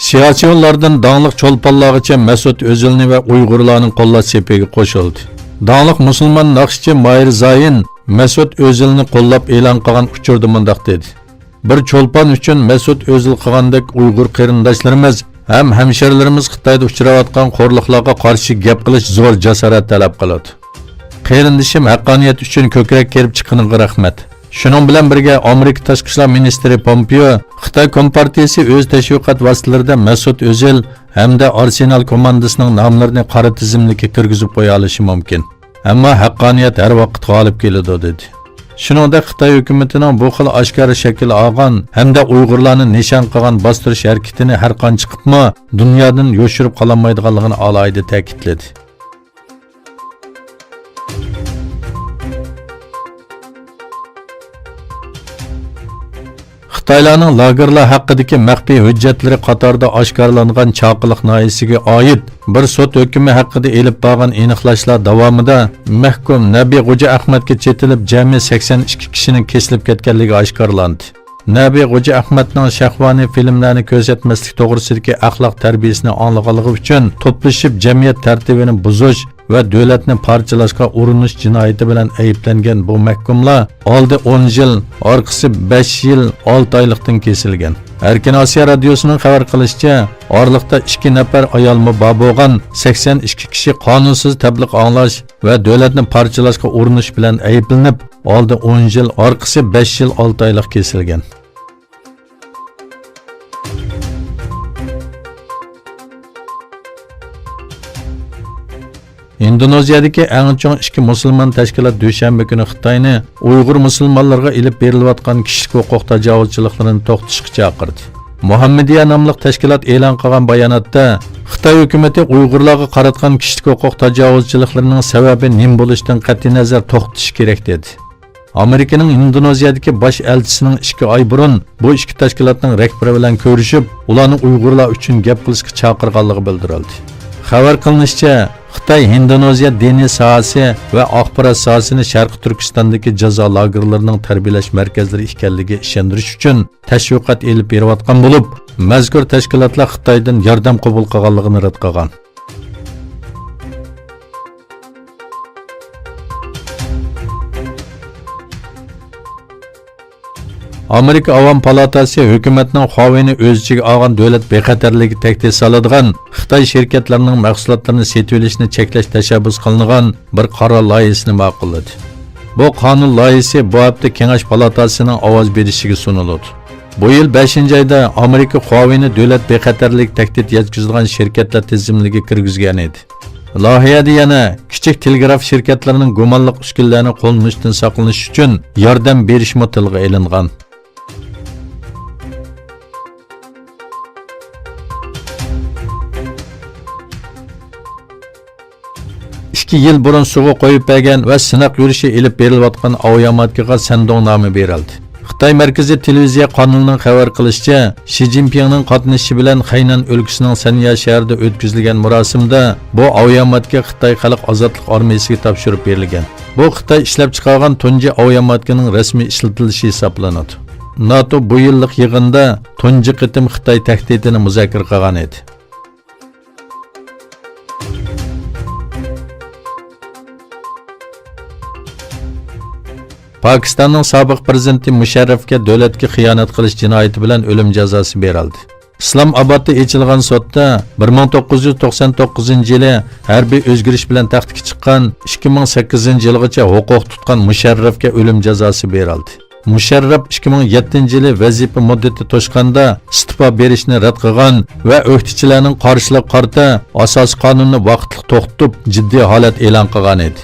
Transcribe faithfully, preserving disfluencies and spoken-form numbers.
سىياسىيونلاردىن داڭلىق چولپانلارغىچە مەسئۇد ئۆزىلنى ۋە ئۇيغۇرلارنى قوللاش سېپىگە قوشۇلدى. داڭلىق مۇسۇلمان ناخشىچى ماھىر زايىن مەسئۇد ئۆزىلنى قوللاپ ئېلان قىلغان ئۇچۇردا مۇنداق دېدى: بىر چولپان ئۈچۈن مەسئۇد ئۆزىل قىلغاندەك ئۇيغۇر قېرىنداشلىرىمىز ھەم ھەمشېرىلىرىمىز خىتايدا ئۇچراۋاتقان خورلۇقلارغا قارشى گەپ قىلىش زور جاسارەت تەلەپ قىلىدۇ. قېرىندىشىم ھەققانىيەت ئۈچۈن كۆكرەك كېرىپ چىققىنىغا رەھمەت. شۇنىڭ بىلەن بىرگە، ئامېرىكا تاشقى ئىشلار مىنىستىرى پومپېئو خىتاي كومپارتىيىسى ئۆز تەشۋىقات ۋاسىتىلىرىدە مەسئۇد ئۆزىل ھەمدە ئارسېنال كوماندىسىنىڭ ناملىرىنى قارا تىزىملىككە كىرگۈزۈپ قويالىشى مۇمكىن. ئەمما ھەققانىيەت ھەر ۋاقىت غالىب كېلىدۇ، دېدى. شۇنىڭدەك، خىتاي ھۆكۈمىتىنىڭ بۇ خىل ئاشكارا شەكىل ئالغان ھەمدە ئۇيغۇرلارنى نىشان قىلغان باستۇرۇش ھەرىكىتىنى ھەر قانچە قىپمۇ دۇنيادىن يوشۇرۇپ قالالمايدىغانلىقىنى ئالاھىدە تەكىتلىدى. خىتايلارنىڭ لاگېرلار ھەققىدىكى مەخپىي ھۆججەتلىرى قاتارىدا ئاشكارىلانغان چاقىلىق ناھىيەسىگە ئائىت بىر سوت ھۆكمى ھەققىدە ئېلىپ بارغان ئېنىقلاشلار داۋامىدا مەھكۇم نەبى غوجا ئەخمەتكە چېتىلىپ، جەمئىي سەكسەن ئىككى كىشىنىڭ كېسىلىپ كەتكەنلىكى ئاشكارىلاندى. نەبى غوجا ئەخمەتنىڭ شەھۋانىي فىلىملەرنى كۆرسەتمەسلىك توغرىسىدىكى ئەخلاق تەربىيەسىنى ئاڭلىغانلىقى ئۈچۈن توپلىشىپ جەمئىيەت تەرتىپىنى بۇزۇش ۋە دۆلەتنى پارچىلاشقا ئۇرۇنۇش جىنايىتى بىلەن ئەيىبلەنگەن بۇ مەھكۇملار ئالدى ئون يىل، ئارقىسى بەش يىل ئالتە ئايلىقتىن كېسىلگەن. ئەركىن ئاسىيا رادىيوسىنىڭ خەۋەر قىلىشىچە، ئارىلىقتا ئىككى نەپەر ئايالمۇ بار بولغان سەكسەن ئىككى كىشى قانۇنسىز تەبلىغ ئاڭلاش ۋە دۆلەتنى پارچىلاشقا ئۇرۇنۇش بىلەن ئەيىبلىنىپ، ئالدى ئون يىل، ئارقىسى بەش يىل ئالتە ئايلىق كېسىلگەن. ئىندونېزىيەدىكى ئەڭ چوڭ ئىككى مۇسۇلمان تەشكىلات دۈشەنبە كۈنى خىتاينى ئۇيغۇر مۇسۇلمانلىرىغا ئېلىپ بېرىلىۋاتقان كىشىلىك ھوقۇق تاجاۋۇزچىلىقلىرىنى توختىتىشقا چاقىردى. مۇھەممىدىيە ناملىق تەشكىلات ئېلان قىلغان باياناتتا، خىتاي ھۆكۈمىتى ئۇيغۇرلارغا قاراتقان كىشىلىك ھوقۇق تاجاۋۇزچىلىقلىرىنىڭ سەۋەبى نېمە بولۇشىدىن قەتئىينەزەر توختىتىشى كېرەك، دېدى. ئامېرىكىنىڭ ئىندونېزىيەدىكى باش ئەلچىسىنىڭ ئىككى ئاي بۇرۇن بۇ ئىككى تەشكىلاتنىڭ رەھبىرى بىلەن كۆرۈشۈپ، ئۇلارنى ئۇيغۇرلار ئۈچۈن گەپ قىلىشقا چاقىرغانلىقى بىلدۈرۈلدى. خەۋەر قىلىنىشىچە، خىتاي ھىندونېزىيە دىنىي ساھەسى ۋە ئاخبارات ساھەسىنى شەرقىي تۈركىستاندىكى جازا لاگېرلىرىنىڭ تەربىيەلەش مەركەزلىرى ئىكەنلىكىگە ئىشەندۈرۈش ئۈچۈن تەشۋىقات ئېلىپ بېرىۋاتقان بولۇپ، مەزكۇر تەشكىلاتلار خىتايدىن ياردەم قوبۇل قىلغانلىقىنى رەت قىلغان. ئامېرىكا ئاۋام پالاتاسى ھۆكۈمەتنىڭ خۇاۋېينى ئۆز ئىچىگە ئالغان دۆلەت بىخەتەرلىكى تەھدىت سالىدىغان خىتاي شىركەتلىرىنىڭ مەھسۇلاتلىرىنى سېتىۋېلىشنى چەكلەش تەشەببۇس قىلىنغان بىر قارار لايىھىسىنى ماقۇللىدى. بۇ قانۇن لايىھىسى بۇ ھەپتە كېڭەش پالاتاسىنىڭ ئاۋاز بېرىشىگە سۇنۇلىدۇ. بۇ يىل بەشىنچى ئايدا ئامېرىكا خۇاۋېينى دۆلەت بىخەتەرلىك تەھدىت يەتكۈزىدىغان شىركەتلەر تىزىملىكىگە كىرگۈزگەن ئىدى. لايىھەدە يەنە كىچىك تېلېگراف شىركەتلىرىنىڭ گۇمانلىق ئۈسكۈنىلەرنى قوللىنىشتىن ساقلىنىش ئۈچۈن ياردەم بېرىشمۇ تىلغا ئېلىنغان. ئىككى يىل بۇرۇن سۇغا قويۇپ بەرگەن ۋە سىناق يۈرۈشى ئېلىپ بېرىلىۋاتقان ئاۋىياماتكىغا سەندوڭ نامى بېرىلدى. خىتاي مەركىزىي تېلېۋىزىيە قانىلىنىڭ خەۋەر قىلىشىچە، شى جىنپىڭنىڭ قاتنىشىشى بىلەن خەينەن ئۆلكىسىنىڭ سەنيا شەھىرىدە ئۆتكۈزۈلگەن مۇراسىمدا بۇ ئاۋىياماتكا خىتاي خەلق ئازادلىق ئارمىيىسىگە تاپشۇرۇپ بېرىلگەن. بۇ خىتاي ئىشلەپچىقارغان تۇنجى ئاۋىياماتكىنىڭ رەسمىي ئىشلىتىلىشى ھېسابلىنىدۇ. ناتو بۇ يىللىق يىغىندا تۇنجى قېتىم خىتاي تەھدىتىنى مۇزاكىرە قىلغان ئىدى. پاكىستاننىڭ سابىق پىرېزىدېنتى مۇشەررەفكە دۆلەتكە خىيانەت قىلىش جىنايىتى بىلەن ئۆلۈم جازاسى بېرىلدى. ئىسلام ئابادتا ئېچىلغان سوتتا بىر مىڭ توققۇز يۈز توقسان توققۇزىنچى يىلى ھەربىي ئۆزگىرىش بىلەن تەختكە چىققان، ئىككى مىڭ سەككىزىنچى يىلغىچە ھوقۇق تۇتقان مۇشەررەفكە ئۆلۈم جازاسى بېرىلدى. مۇشەررەپ ئىككى مىڭ يەتتىنچى يىلى ۋەزىپە مۇددىتى توشقاندا ئىستېپا بېرىشنى رەت قىلغان ۋە ئۆكتىچىلەرنىڭ قارشىلىقىغا قارىتا ئاساسىي قانۇننى ۋاقىتلىق توختىتىپ، جىددىي ھالەت ئېلان قىلغان ئىدى.